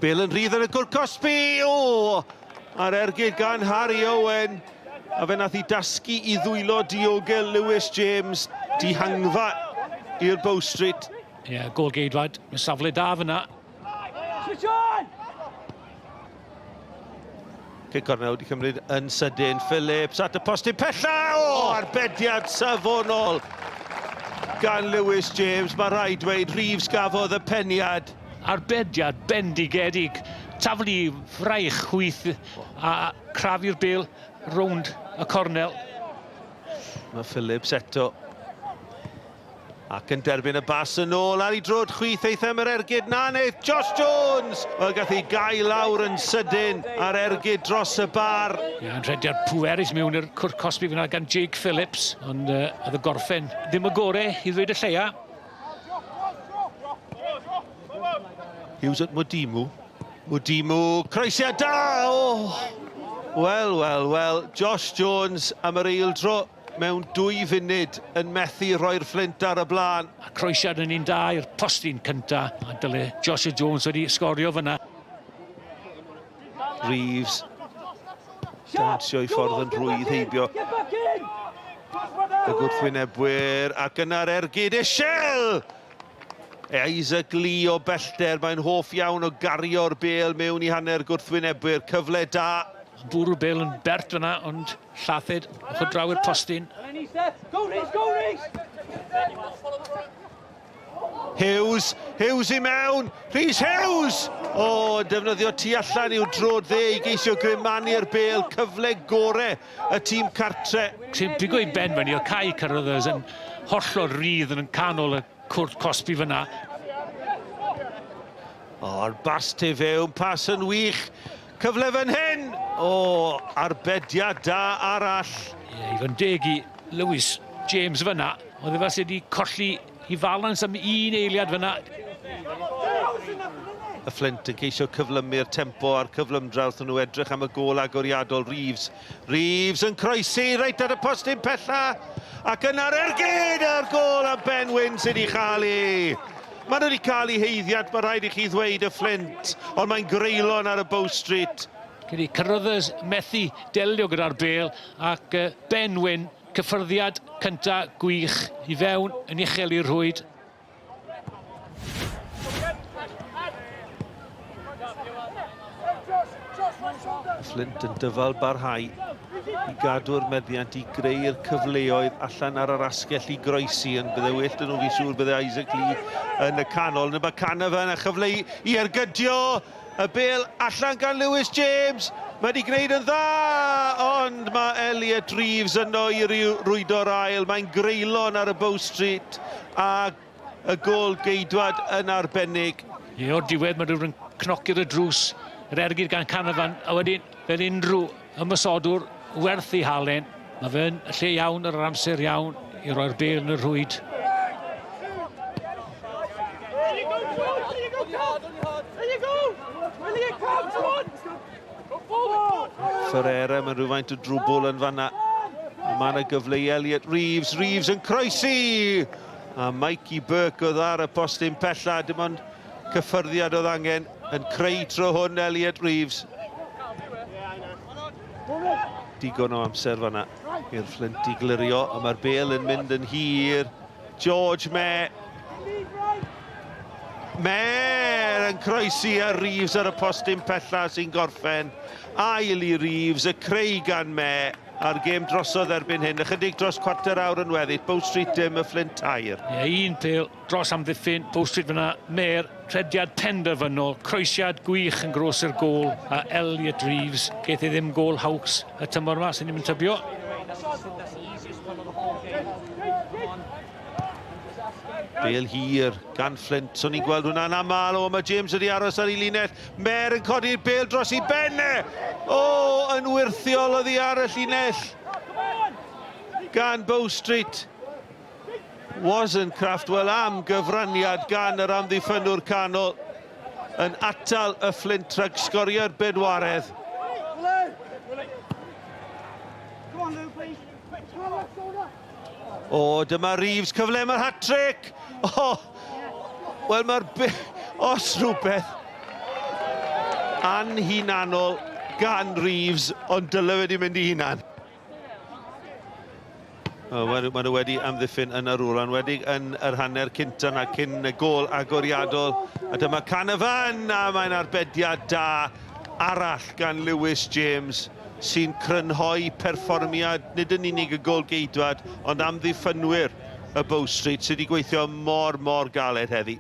Bale yn rhydd yn y gwr cosbi! O! A'r ergyd gan Harry Owen. A fe nath i dasgu i ddwylo diogel Lewis James. Dihangfa i'r Bow Street. Ie, yeah, gol geidwad. Mae safle da fyna. Switch on! Cic cornel wedi cymryd yn sydyn. Phillips at y postyn pella! O, arbediad safonol gan Lewis James. Mae rhaid dweud Reeves gafodd y peniad. Arbediad bendigedig. Taflu fraich chwith a crafu'r bêl rownd y cornel. Mae Phillips eto Ac yn derbyn y bas yn ôl ar ei drod chwith eith am yr ergyd na wneith Josh Jones! Wel, gath ei gau lawr yn sydyn a'r ergyd dros y bar. Ie, yn rhediad pwerus mewn i'r cwrt cosbi fyna gan Jake Phillips, ond uh, oedd y gorffen ddim y gore i ddweud y lleia. Hughes at Mudimu. Mudimu, croesiad da! Oh! Wel, wel, wel, Josh Jones am yr eildro mewn dwy funud yn methu rhoi'r Fflint ar y blaen. A croesiad yn un da i'r postyn cynta, a dyle Joshua Jones wedi sgorio fyna. Reeves dawnsio i ffordd yn rhwydd heibio y gwrthwynebwyr ac yna'r ergyd Ishel! Isaac Lee o bellter, mae'n hoff iawn o gario'r bêl mewn i hanner gwrthwynebwyr, cyfle da. Bwrw bêl yn bert fyna, ond Llathid, ochr draw i'r postyn. Hughes, Hughes i mewn, Rhys Hughes! O, defnyddio tu allan i'w drod dde i geisio grymanu'r bêl, cyfle gore y tîm cartre. Sy'n pigo i ben fyny o Kai Carruthers yn hollol rydd yn canol y cwrt cosbi fyna. O'r bas tu fewn, pas yn wych. Cyfle fan hyn! O, arbediad da arall. Ie, i fod yn deg i Lewis James fyna, oedd e fel sydd wedi colli i falans am un eiliad fyna. Y Fflint yn ceisio cyflymu'r tempo a'r cyflymdra wrth nhw edrych am y gôl agoriadol. Reeves, Reeves yn croesi reit ar y postyn pella ac yna'r ergyd a'r gôl am Ben Wyn sydd wedi chael ei. Maen nhw wedi cael eu haeddiant, mae rhaid i chi ddweud, y Fflint, ond mae'n greulon ar y Bow Street. Credu Carruthers methu delio gyda'r bêl ac Ben Wyn, cyffyrddiad cynta gwych i fewn yn uchel i'r rhwyd. Fflint yn dyfal barhau i gadw'r meddiant i greu'r cyfleoedd allan ar yr asgell i groesi yn bydde well dyn nhw fi siŵr bydde Isaac Lee yn y canol. Yna mae Canavan a chyfle i, i ergydio y bel allan gan Lewis James. Mae wedi gwneud yn dda, ond mae Elliot Reeves yno i rwydo'r ail. Mae'n greulon ar y Bow Street a Y gôl geidwad yn arbennig. Ie, o'r diwedd mae rhywun yn cnoci'r y drws, yr ergyd gan Canavan, a wedyn, fel unrhyw ymosodwr werth ei halen, mae fe'n lle iawn ar yr amser iawn i roi'r bêl yn y rhwyd. Ferreira, mae'n rhywfaint o drwbwl yn fanna. Mae yna gyfle i Elliot Reeves. Reeves yn croesi! A Mikey Burke oedd ar y postyn pella, dim ond cyffyrddiad oedd angen yn creu tro hwn Elliot Reeves. Digon o amser fanna i'r Fflint i glirio, a mae'r bel yn mynd yn hir. George Mayer. Mayer yn croesi a Reeves ar y postyn pella sy'n gorffen. Ail i Reeves, y creu gan Mayer. A'r gêm drosodd erbyn hyn, ychydig dros cwarter awr yn weddill, Bow Street dim, y Fflint tair. Ie, un pêl dros amddiffyn, Bow Street fyna, Mayer, rhediad penderfynol, croesiad gwych yn gros i'r gôl, a Elliot Reeves, geith e ddim gôl Hawks y tymor yma, sy'n ni'n tybio. Bêl hir gan Flint. So ni'n gweld hwnna'n aml. O, mae James wedi aros ar ei linell. Mer yn codi'r bêl dros ei ben e. O, yn wyrthiol oddi ar y llinell. Gan Bow Street. Wozencraft, wel am gyfraniad gan yr amddiffynnwr canol yn atal y Flint rhag sgorio'r bedwaredd. O, dyma Reeves, cyfle am yr hat-trick! O, wel mae'r... Os rhywbeth... Anhunanol gan Reeves, ond dyle wedi mynd i hunan. Maen nhw wedi amddiffyn yn arwrol, enwedig yn yr hanner cynta na cyn y gôl agoriadol. A dyma Canavan, a mae'n arbediad da arall gan Lewis James sy'n crynhoi perfformiad nid yn unig y gôl-geidwad, ond amddiffynwyr y Bow Street sydd wedi gweithio mor, mor galed heddi.